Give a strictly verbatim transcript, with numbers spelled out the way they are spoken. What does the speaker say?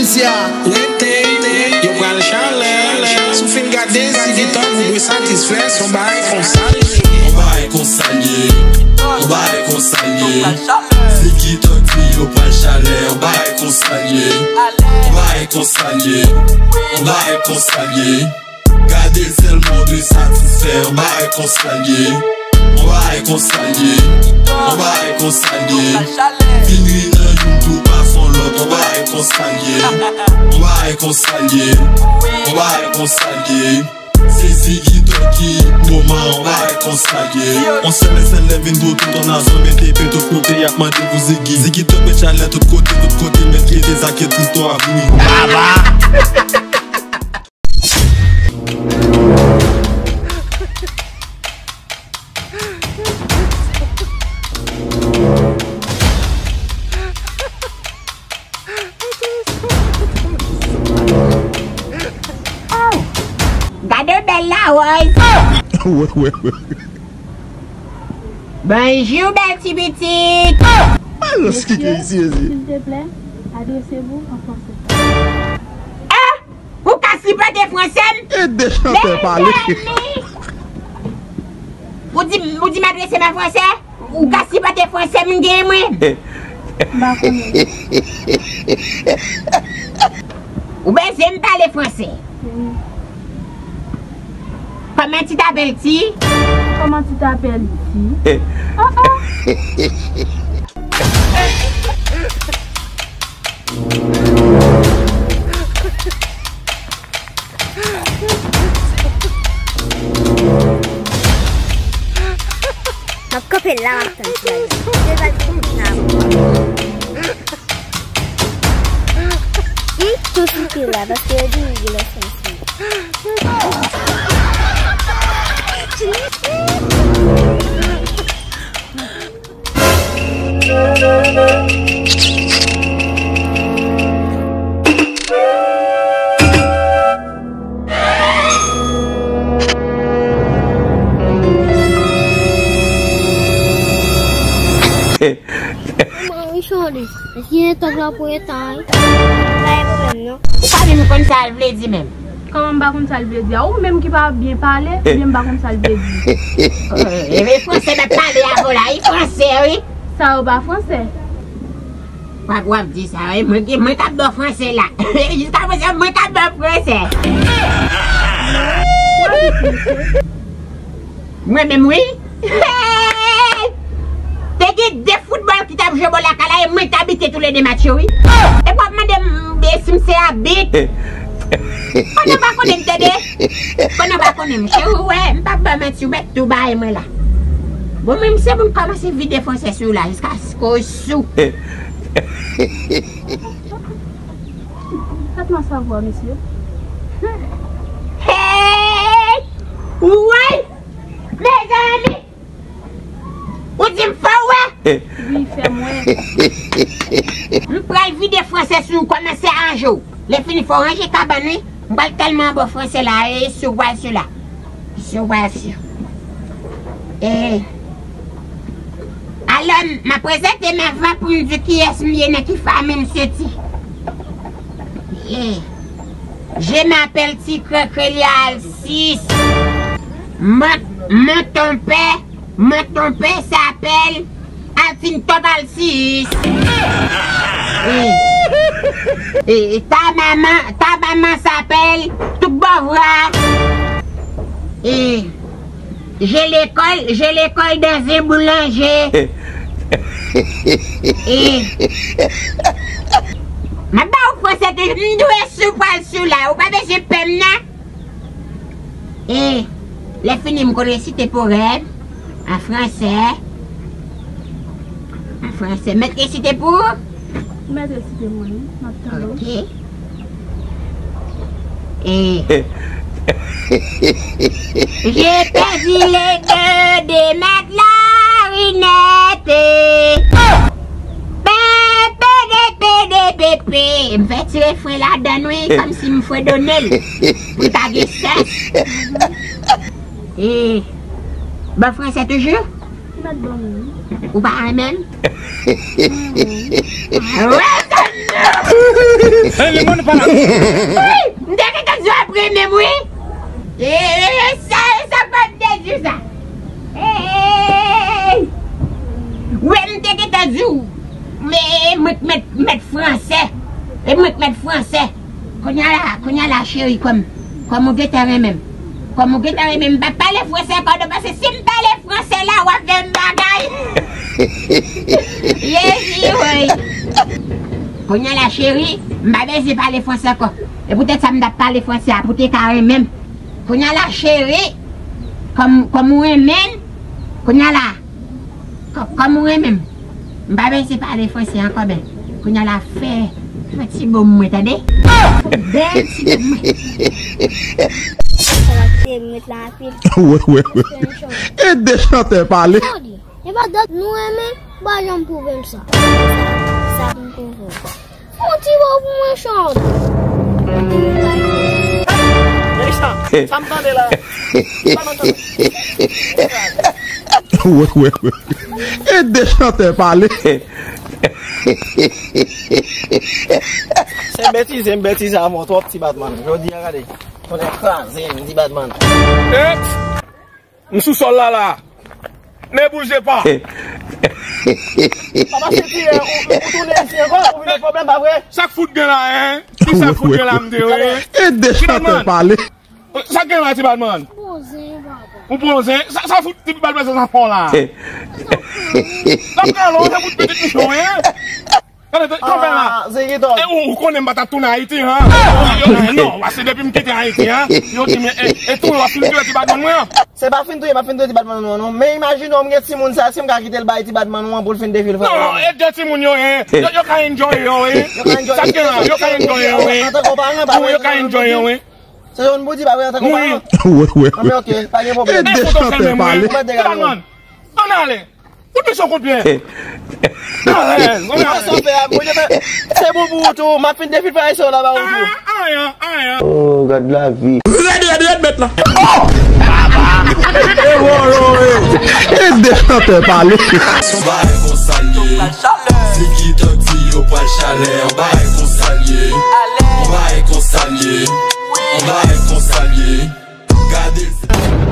Sya, lete, yo pral chalè. Si w fin gade, si gen tan, ou dwe satisfè, se yon bagay konsa l ye. Yon bagay konsa l ye. Yon bagay konsa l ye. Ziggy Thug di yo pral chalè. Yon bagay konsa l ye. Yon bagay konsa l ye. Yon bagay konsa l ye. Gade sèlman de satisfè, yon bagay konsa l ye. Yon bagay konsa l ye. Yon bagay konsa l ye. Vin ri nan youn tou pa fon lòt, yon bagay konsa l ye. Yon bagay konsa l ye. Yon bagay konsa l ye. Se Ziggy Thug ki moman, yon bagay konsa l ye. On sèl S L M vin pou tout on nazon, mete pe tout kote, y ap mande pou Ziggy. Ziggy Thug met chalè tout kote, tout kote, met kite zake tout to ap vini. Baba! Oh! Gade bèl lawòz! Bonjou, bèl ti pitit! Mesye, silteplè, adrese w an fransè. Ah! Ou ka sipòte fransè m? Ede chantè pale. Mezanmi! Ou di, ou di m adrese m an fransè? Ou ka sipòte fransè m gen mwen? M pa konnen. Ou bezwen m pale fransè? Wi. Comment tu t'appelles-tu? Comment tu t'appelles-tu? Ah, ah. M ap kanpe la, m ap tann ti bagay. Se pa ti bagay. M tou sou pye la, paske yo di m gen lè santi. Manman, wi, Charlie. Eske gen tòg la pou eta, wi? Pa gen pwoblèm, non. Ou pa menm konn sa l vle di menm. Kòman m pa konn sa l vle di a? Ou menm ki pa byen pale, oubyen m pa konn sa l vle di? E, e fransè m ap pale avè w la, e fransè, wi. Sa yo pa fransè. W ap, w ap di sa, wi. Mwen ki, mwen k ap ba w fransè la. Jiska prezan, mwen k ap ba w fransè. Mwen menm, wi. Te gen de foutbòl ki t ap jwe bò lakay la, e mwen k t abite toulede match yo, wi. Epi w ap mande m, e, si m se abit. Pandan w pa konnen m, tande. Pandan w pa konnen m, cheri, ou wè, m p ap ba w manti, ou mèt tou bay mwen la. Bon, men m se pou m kòmanse vide fransè sou ou la, jiskaske w sou. Fèt mwen savwa, mesye. Hey! Woy! Mezanmi! Ou di m fè w wè? Wi, fè m wè. M pral vide fransè sou ou, kòmanse anje w. Lè fini, fò w ranje kabann, wi. M pral tèlman ba w fransè la, e sou w pral sou la. Sou w pral sou. E, alò, m ap prezante m avan pou m di kiyès m ye, nan ki fanmi m soti. E, je m'appelle Ti Krekrelyal sis. Mon, mon ton père Mon ton père s'appelle Alcine Total six. Et, et ta maman, ta maman s'appelle Tout Bovra. Et j'ai l'école, j'ai l'école dans un boulanger. Et m ap ba ou fransè ke m dwe sou pral sou la. Ou pa bezwen pè m nan. E, lè fini, m konn resite powèm an fransè. An fransè. Mèt resite pou ou? Ou mèt resite mwen, wi. M ap tande w. Ok. E, j'ai perdu les deux de ma clarinette. Pe, pe, de, pe, de, pe, pe. M fè ti refren ladann, wi, kòmsi m fredone l. Pou ta gen sèks. E, bon fransè toujou? Ou mèt ban mwen, wi. Ou pa renmen m? Mwen renmen w. Wè, sa nou! Wi, m te gentan di w ap renmen m, wi. E, e, e, sa, e sa pa m te di w sa. Ey! Wi, m te gentan di w. Men, mwen k mèt, mèt fransè. E mwen k mèt fransè. Kounye a la, kounye a la, cheri, kòm, kòm ou gentan renmen m. Kòm ou gentan renmen m, m p ap pale fransè ankò non, paske si m pale fransè la, w ap fè m bagay. Jezi, woy. Kounye a la, cheri, m pa bezwen pale fransè ankò. E poutèt sa m t ap pale fransè a, pou te ka renmen m. Kounye a la, cheri, kòm, kòm ou renmen m, kounye a la, kò-, kòm ou renmen m, m pa bezwen pale fransè ankò, men kounye a la, fè, fè ti bo mwen, tande? Bèl ti bo mwen. Sa la, se mwen la anpil. Wi, wi, wi. Fè yon chòt. E de chantè pale. Tande, e pa dat nou renmen, pa janm pwouve m sa. Sa, sa pou m pwouve w. Fè yon ti bo pou mwen, Chant. Sa m tande la. Sa m tande. Wi, wi, wi. E de chantè pale. Se betize, m betize avè w twòp, ti Batman. Jodi a, gade. Konnen kraze m, ti Batman. Ex! M sou sòl la la. Ne bougez pas. Papa, se ki, euh, ou, ou tounen isi ankò, ou vin fè pwoblèm, pa vre? Sa k fout gen la, hein? Ki sa k fout gen la, m di, wi? E de chantè pale. Sa k gen la, ti Batman? Ou pran zen? Sa, sa fout, ti Batman, sa, sa fò la. Sa kalon, sa fout pitit michon, hein? Gade, kanpe la. Ah, Ziggy Dog. E ou, ou konnen m pa t ap tounen Ayiti, han? Yo, non, paske depi m kite Ayiti, han, yo di m, e, e tou yo fin touye ti Batman mwen an. Se pa fin touye, m ap fin touye ti Batman nou an, non. Men imajine w, m gen timoun sa, si m ka kite l bay ti Batman nou an pou l fin defile frè. Non, e de timoun yo, hein. Yo, yo ka enjoy yo, hein. Yo ka enjoy. Sa k gen la, yo ka enjoy yo, hein. Antanke paran, pa vre, yo ka enjoy yo, hein. Se yon bouti, pa vre, antanke paran. Wi, wi, wi. Anben, ok, pa gen pwoblèm. E de chantè pale. Ti Batman, ann ale. Kout pye sou kout pye. Alèz, alèz. Sa w fè a, mwen te fè, se pou, pou ou tou, m ap fin defil fè ayisyen yo laba ou tou. Ayan, ayan, ayan. Oh, gad lavi. Rèd, rèd, rèd, mèt la. Oh! E wòlò, e. E de chantè pale. Bay konsa l ye. Ziggy Dog di yo pral chalè. Bay konsa l ye. Bay konsa l ye. Bay konsa l ye. Gade l.